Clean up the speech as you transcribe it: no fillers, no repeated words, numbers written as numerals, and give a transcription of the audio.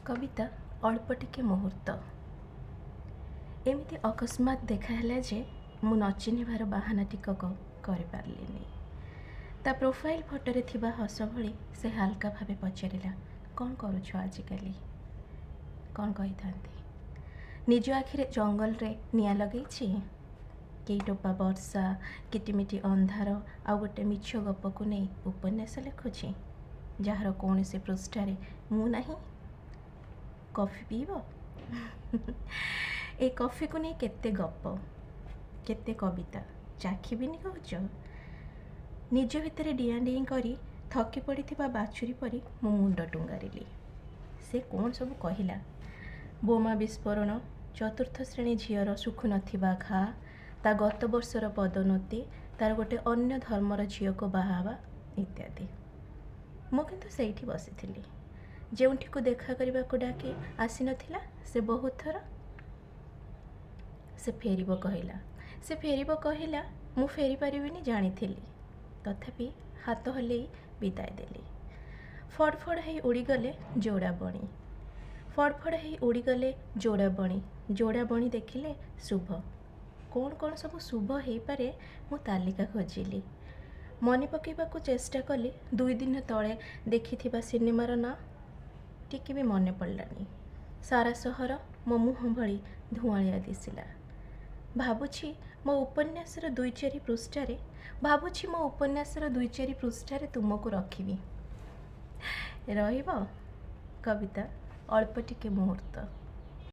କବିତା ଅଳ୍ପ ଟିକେ ମୁହୂର୍ତ୍ତ। ଏମିତି ଅକସ୍ମାତ୍ ଦେଖାହେଲା ଯେ ମୁଁ ନ ଚିହ୍ନିବାର ବାହାନା ଟିକକ କରିପାରିଲିନି। ତା ପ୍ରୋଫାଇଲ୍ ଫଟୋରେ ଥିବା ହସ ଭଳି ସେ ହାଲକା ଭାବେ ପଚାରିଲା, କ'ଣ କରୁଛ ଆଜିକାଲି? କ'ଣ କହିଥାନ୍ତି? ନିଜ ଆଖିରେ ଜଙ୍ଗଲରେ ନିଆଁ ଲଗେଇଛି? କେଇ ଟୋପା ବର୍ଷା, କିଟିମିଟି ଅନ୍ଧାର ଆଉ ଗୋଟେ ମିଛ ଗପକୁ ନେଇ ଉପନ୍ୟାସ ଲେଖୁଛି, ଯାହାର କୌଣସି ପୃଷ୍ଠାରେ ମୁଁ ନାହିଁ? କଫି ପିଇବ? ଏ କଫିକୁ ନେଇ କେତେ ଗପ, କେତେ କବିତା, ଚାଖିବିନି କହୁଛ? ନିଜ ଭିତରେ ଡିଆଁ ଡିଇଁ କରି ଥକି ପଡ଼ିଥିବା ବାଛୁରୀ ପରି ମୁଁ ମୁଣ୍ଡ ଟୁଙ୍ଗାରିଲି। ସେ କ'ଣ ସବୁ କହିଲା? ବୋମା ବିସ୍ଫୋରଣ, ଚତୁର୍ଥ ଶ୍ରେଣୀ ଝିଅର ଶୁଖୁନଥିବା ଘା, ତା ଗତ ବର୍ଷର ପଦୋନ୍ନତି, ତାର ଗୋଟେ ଅନ୍ୟ ଧର୍ମର ଝିଅକୁ ବାହା ହେବା ଇତ୍ୟାଦି। ମୁଁ କିନ୍ତୁ ସେଇଠି ବସିଥିଲି, ଯେଉଁଠିକୁ ଦେଖା କରିବାକୁ ଡାକି ଆସିନଥିଲା ସେ ବହୁତ ଥର। ସେ ଫେରିବ କହିଲା, ସେ ଫେରିବ କହିଲା। ମୁଁ ଫେରି ପାରିବିନି ଜାଣିଥିଲି, ତଥାପି ହାତ ହଲେଇ ବିଦାୟ ଦେଲି। ଫଡ଼ ଫଡ଼ ହେଇ ଉଡ଼ିଗଲେ ଯୋଡ଼ା ବଣି, ଫଡ଼ ଫଡ଼ ହେଇ ଉଡ଼ିଗଲେ ଯୋଡ଼ା ବଣି। ଯୋଡ଼ା ବଣି ଦେଖିଲେ ଶୁଭ। କ'ଣ କ'ଣ ସବୁ ଶୁଭ ହେଇପାରେ ମୁଁ ତାଲିକା ଖୋଜିଲି। ମନେ ପକାଇବାକୁ ଚେଷ୍ଟା କଲି 2 ଦିନ ତଳେ ଦେଖିଥିବା ସିନେମାର ନାଁ। ଟିକେ ବି ମନେ ପଡ଼ିଲାନି। ସାରା ସହର ମୋ ମୁହଁ ଭଳି ଧୂଆଁଳିଆ ଦିଶିଲା। ଭାବୁଛି ମୋ ଉପନ୍ୟାସର 2 4 ପୃଷ୍ଠାରେ, ଭାବୁଛି ମୋ ଉପନ୍ୟାସର 2 4 ପୃଷ୍ଠାରେ ତୁମକୁ ରଖିବି। ରହିବ? କବିତା ଅଳ୍ପ ଟିକେ ମୁହୂର୍ତ୍ତ।